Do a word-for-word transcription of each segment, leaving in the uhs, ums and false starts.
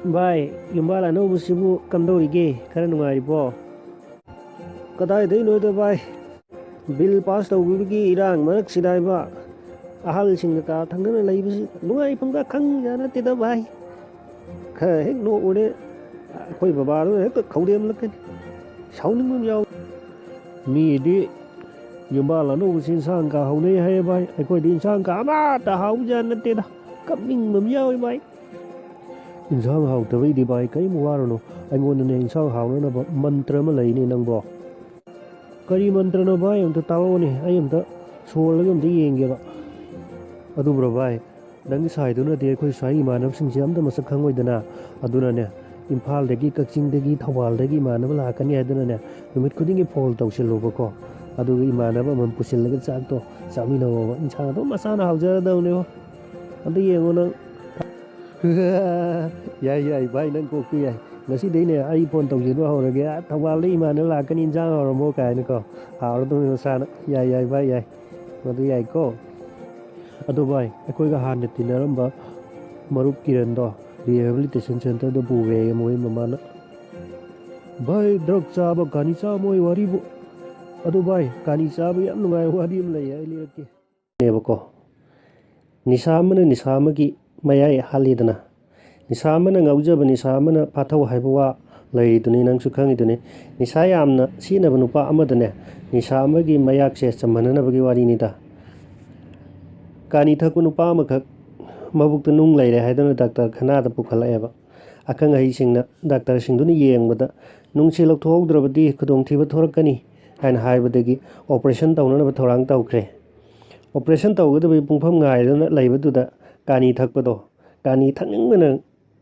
ꯚꯥꯏ, ꯌꯨꯝꯕꯥꯜ ꯑꯅꯧꯕꯁꯤꯕꯨ ꯀꯝꯗꯧꯔꯤꯒꯦ? ꯈꯔ ꯅꯨꯡꯉꯥꯏꯔꯤꯕꯣ? ꯀꯗꯥꯏꯗꯩꯅꯣꯗ ꯚꯥꯏ, ꯕꯤꯜ ꯄꯥꯁ ꯇꯧꯈꯤꯕꯒꯤ ꯏꯔꯥꯡ ꯃꯔꯛꯁꯤꯗ ꯏꯕ, ꯑꯍꯜꯁꯤꯡꯒ ꯀꯥ ꯊꯪꯅꯅ ꯂꯩꯕꯁꯤ ꯅꯨꯡꯉꯥꯏꯐꯝꯒ ꯈꯪꯖ ꯅꯠꯇꯦꯗ ꯚꯥꯏ꯫ ꯈꯔ ꯍꯦꯛ ꯅꯣꯛꯎꯔꯦ, ꯑꯩꯈꯣꯏ ꯕꯕꯥꯗꯨꯅ ꯍꯦꯛꯇ ꯈꯧꯗꯦꯝꯂꯛꯀꯅꯤ꯫ ꯁꯥꯎꯅꯤꯡꯕ ꯑꯃ ꯌꯥꯎ꯫ ꯃꯤꯗꯤ ꯌꯨꯝꯕꯥꯜ ꯑꯅꯧꯕꯁꯤ ꯏꯟꯁꯥꯡ ꯀꯥ ꯍꯧꯅꯩ ꯍꯥꯏꯌꯦ ꯚꯥꯏ, ꯑꯩꯈꯣꯏꯗꯤ ꯏꯟꯁꯥꯡ ꯀꯥ ꯑꯃꯠꯇ ꯍꯥꯎꯕꯖꯥꯠ ꯅꯠꯇꯦꯗ꯫ ꯀꯞꯅꯤꯡꯕ ꯑꯃ ꯌꯥꯎꯋꯤ ꯚꯥꯏ꯫ ꯏꯟꯁꯥꯡ ꯍꯥꯎꯇꯕꯩꯗꯤ ꯚꯥꯏ ꯀꯔꯤꯝ ꯋꯥꯔꯨꯅꯨ, ꯑꯩꯉꯣꯟꯗꯅꯦ ꯏꯟꯁꯥꯡ ꯍꯥꯎꯅꯅꯕ ꯃꯟꯇ꯭ꯔ ꯑꯃ ꯂꯩꯅꯦ ꯅꯪꯕꯣ꯫ ꯀꯔꯤ ꯃꯟꯇ꯭ꯔꯅꯣ ꯚꯥꯏ? ꯑꯝꯇ ꯇꯥꯛꯂꯛꯑꯣꯅꯦ, ꯑꯩ ꯑꯝꯇ ꯁꯣꯜꯂꯒ ꯑꯝꯇ ꯌꯦꯡꯒꯦꯕ꯫ ꯑꯗꯨꯕꯨꯔꯣ ꯚꯥꯏ, ꯅꯪꯒꯤ ꯁꯥꯏꯗꯨꯅꯗꯤ ꯑꯩꯈꯣꯏ ꯁ꯭ꯋꯥꯏ ꯏꯃꯥꯟꯅꯕꯁꯤꯡꯁꯦ ꯑꯝꯇ ꯃꯁꯛ ꯈꯪꯉꯣꯏꯗꯅ꯫ ꯑꯗꯨꯅꯅꯦ, ꯏꯝꯐꯥꯜꯗꯒꯤ, ꯀꯛꯆꯤꯡꯗꯒꯤ, ꯊꯧꯕꯥꯜꯗꯒꯤ ꯏꯃꯥꯟꯅꯕ ꯂꯥꯛꯀꯅꯤ ꯍꯥꯏꯗꯨꯅꯅꯦ, ꯅꯨꯃꯤꯠ ꯈꯨꯗꯤꯡꯒꯤ ꯐꯣꯟ ꯇꯧꯁꯤꯜꯂꯨꯕꯀꯣ꯫ ꯑꯗꯨꯒ ꯏꯃꯥꯟꯅꯕ ꯑꯃꯃꯝ ꯄꯨꯁꯤꯜꯂꯒ ꯆꯥꯛꯇꯣ ꯆꯥꯃꯤꯟꯅꯧꯕ꯫ ꯏꯟꯁꯥꯡ ꯑꯗꯨꯝ ꯃꯁꯥꯅ ꯍꯥꯎꯖꯔꯗꯧꯅꯦꯕꯣ꯫ ꯑꯝꯇ ꯌꯦꯡꯉꯣ ꯅꯪ꯫ ꯌꯥꯏ, ꯌꯥꯏ, ꯚꯥꯏ, ꯅꯪ ꯀꯣꯛꯇꯨ ꯌꯥꯏ꯫ ꯉꯁꯤꯗꯩꯅꯦ ꯑꯩ ꯐꯣꯟ ꯇꯧꯁꯤꯟꯕ ꯍꯧꯔꯒꯦ꯫ "ꯑꯥ, ꯊꯧꯕꯥꯜꯗ ꯏꯃꯥꯟꯅꯕ ꯂꯥꯛꯀꯅꯤ, ꯏꯟꯁꯥꯡ ꯍꯥꯎꯔꯝꯃꯣ" ꯀꯥꯏꯅꯀꯣ꯫ ꯍꯥꯎꯔꯗꯧꯅꯤ ꯃꯁꯥꯅ꯫ ꯌꯥꯏ, ꯌꯥꯏ, ꯚꯥꯏ, ꯌꯥꯏ꯫ ꯃꯗꯨ ꯌꯥꯏꯀꯣ꯫ ꯑꯗꯣ ꯚꯥꯏ, ꯑꯩꯈꯣꯏꯒ ꯍꯥꯟꯅ ꯇꯤꯟꯅꯔꯝꯕ ꯃꯔꯨꯞ ꯀꯤꯔꯟꯗꯣ rehabilitation centreꯗ ꯄꯨꯈ꯭ꯔꯦꯌꯦ ꯃꯣꯏ ꯃꯃꯥꯅ꯫ ꯚꯥꯏ, drug ꯆꯥꯕ, ꯀꯥꯅꯤ ꯆꯥꯕ ꯃꯣꯏ ꯋꯥꯔꯤꯕꯨ꯫ ꯑꯗꯣ ꯚꯥꯏ, ꯀꯥꯅꯤ ꯆꯥꯕ ꯌꯥꯝ ꯅꯨꯡꯉꯥꯏꯕ ꯋꯥꯔꯤ ꯑꯃ ꯂꯩꯌꯦ, ꯑꯩ ꯂꯤꯔꯛꯀꯦ꯫ ꯅꯦꯕꯀꯣ꯫ ꯅꯤꯁꯥ ꯑꯃꯅ ꯅꯤꯁꯥ ꯑꯃꯒꯤ ꯃꯌꯥꯏ ꯍꯥꯠꯂꯤꯗꯅ꯫ ꯅꯤꯁꯥ ꯑꯃꯅ ꯉꯥꯎꯖꯕ, ꯅꯤꯁꯥ ꯑꯃꯅ ꯐꯥꯊꯧ ꯍꯥꯏꯕ ꯋꯥ ꯂꯩꯔꯤꯗꯨꯅꯤ, ꯅꯪꯁꯨ ꯈꯪꯉꯤꯗꯨꯅꯤ꯫ ꯅꯤꯁꯥ ꯌꯥꯝꯅ ꯁꯤꯖꯤꯟꯅꯕ ꯅꯨꯄꯥ ꯑꯃꯗꯅꯦ, ꯅꯤꯁꯥ ꯑꯃꯒꯤ ꯃꯌꯥꯛꯁꯦ ꯆꯝꯍꯟꯅꯅꯕꯒꯤ ꯋꯥꯔꯤꯅꯤꯗ꯫ ꯀꯥꯅꯤ ꯊꯛꯄ ꯅꯨꯄꯥ ꯑꯃꯈꯛ ꯃꯕꯨꯛꯇ ꯅꯨꯡ ꯂꯩꯔꯦ ꯍꯥꯏꯗꯨꯅ ꯗꯥꯛꯇꯔ ꯈꯅꯥꯗ ꯄꯨꯈꯠꯂꯛꯑꯦꯕ꯫ ꯑꯈꯪ ꯑꯍꯩꯁꯤꯡꯅ, ꯗꯥꯛꯇꯔꯁꯤꯡꯗꯨꯅ ꯌꯦꯡꯕꯗ, ꯅꯨꯡꯁꯦ ꯂꯧꯊꯣꯛꯍꯧꯗ꯭ꯔꯕꯗꯤ ꯈꯨꯗꯣꯡꯊꯤꯕ ꯊꯣꯔꯛꯀꯅꯤ ꯍꯥꯏꯅ ꯍꯥꯏꯕꯗꯒꯤ operation ꯇꯧꯅꯅꯕ ꯊꯧꯔꯥꯡ ꯇꯧꯈ꯭ꯔꯦ꯫ Operation ꯇꯧꯒꯗꯕꯒꯤ ꯄꯨꯡꯐꯝ ꯉꯥꯏꯗꯨꯅ ꯂꯩꯕꯗꯨꯗ ꯀꯥꯅꯤ ꯊꯛꯄꯗꯣ, ꯀꯥꯅꯤ ꯊꯛꯅꯤꯡꯕꯅ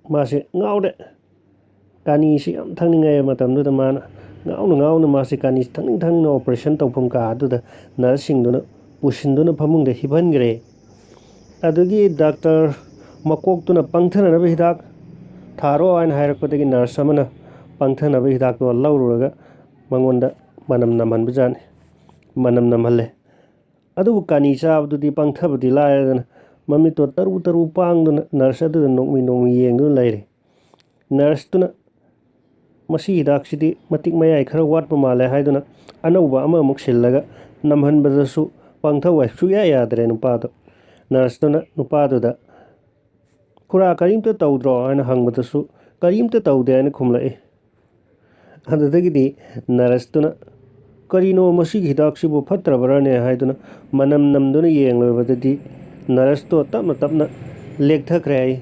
ꯃꯥꯁꯦ ꯉꯥꯎꯔꯦ꯫ ꯀꯥꯅꯤꯁꯤ ꯌꯥꯝ ꯊꯛꯅꯤꯡꯉꯦ ꯃꯇꯝꯗꯨꯗ ꯃꯥꯅ ꯉꯥꯎꯅ ꯉꯥꯎꯅ ꯃꯥꯁꯦ ꯀꯥꯅꯤꯁꯤ ꯊꯛꯅꯤꯡ ꯊꯛꯅꯤꯡꯅ operation ꯇꯧꯐꯝ ꯀꯥ ꯑꯗꯨꯗ nurseꯁꯤꯡꯗꯨꯅ ꯄꯨꯁꯤꯟꯗꯨꯅ ꯐꯃꯨꯡꯗ ꯍꯤꯞꯍꯟꯈ꯭ꯔꯦ꯫ ꯑꯗꯨꯒꯤ ꯗꯥꯛꯇꯔ ꯃꯀꯣꯛꯇꯨꯅ ꯄꯪꯊꯅꯅꯕ ꯍꯤꯗꯥꯛ ꯊꯥꯔꯣ ꯍꯥꯏꯅ ꯍꯥꯏꯔꯛꯄꯗꯒꯤ nurse ꯑꯃꯅ ꯄꯪꯊꯅꯕ ꯍꯤꯗꯥꯛꯇꯣ ꯂꯧꯔꯨꯔꯒ ꯃꯉꯣꯟꯗ ꯃꯅꯝ ꯅꯝꯍꯟꯕꯖꯥꯠꯅꯤ꯫ ꯃꯅꯝ ꯅꯝꯍꯜꯂꯦ꯫ ꯑꯗꯨꯕꯨ ꯀꯥꯅꯤ ꯆꯥꯕꯗꯨꯗꯤ ꯄꯪꯊꯕꯗꯤ ꯂꯥꯏꯔꯗꯅ ꯃꯃꯤꯠꯇꯣ ꯇꯔꯨ ꯇꯔꯨ ꯄꯥꯡꯗꯨꯅ nurse ꯑꯗꯨꯗ ꯅꯣꯛꯃꯤ ꯅꯣꯛꯃꯤ ꯌꯦꯡꯗꯨꯅ ꯂꯩꯔꯦ꯫ ꯅꯔꯁꯇꯨꯅ "ꯃꯁꯤ ꯍꯤꯗꯥꯛꯁꯤꯗꯤ ꯃꯇꯤꯛ ꯃꯌꯥꯏ ꯈꯔ ꯋꯥꯠꯄ ꯃꯥꯜꯂꯦ" ꯍꯥꯏꯗꯨꯅ ꯑꯅꯧꯕ ꯑꯃꯃꯨꯛ ꯁꯤꯜꯂꯒ ꯅꯝꯍꯟꯕꯗꯁꯨ ꯄꯪꯊꯧ ꯍꯥꯏ ꯁꯨꯛꯌꯥ ꯌꯥꯗ꯭ꯔꯦ ꯅꯨꯄꯥꯗꯣ꯫ ꯅꯔꯁꯇꯨꯅ ꯅꯨꯄꯥꯗꯨꯗ "ꯈꯨꯔꯥ ꯀꯔꯤꯝꯇ ꯇꯧꯗ꯭ꯔꯣ?" ꯍꯥꯏꯅ ꯍꯪꯕꯗꯁꯨ "ꯀꯔꯤꯝꯇ ꯇꯧꯗꯦ" ꯍꯥꯏꯅ ꯈꯨꯝꯂꯛꯏ꯫ ꯑꯗꯨꯗꯒꯤꯗꯤ ꯅꯔꯁꯇꯨꯅ "ꯀꯔꯤꯅꯣ ꯃꯁꯤꯒꯤ ꯍꯤꯗꯥꯛꯁꯤꯕꯨ ꯐꯠꯇ꯭ꯔꯕ꯭ꯔꯥꯅꯦ?" ꯍꯥꯏꯗꯨꯅ ꯃꯅꯝ ꯅꯝꯗꯨꯅ ꯌꯦꯡꯂꯨꯔꯕꯗꯗꯤ ꯅꯔꯁꯇꯣ ꯇꯞꯅ ꯇꯞꯅ ꯂꯦꯛꯊꯈ꯭ꯔꯦ ꯍꯥꯏ꯫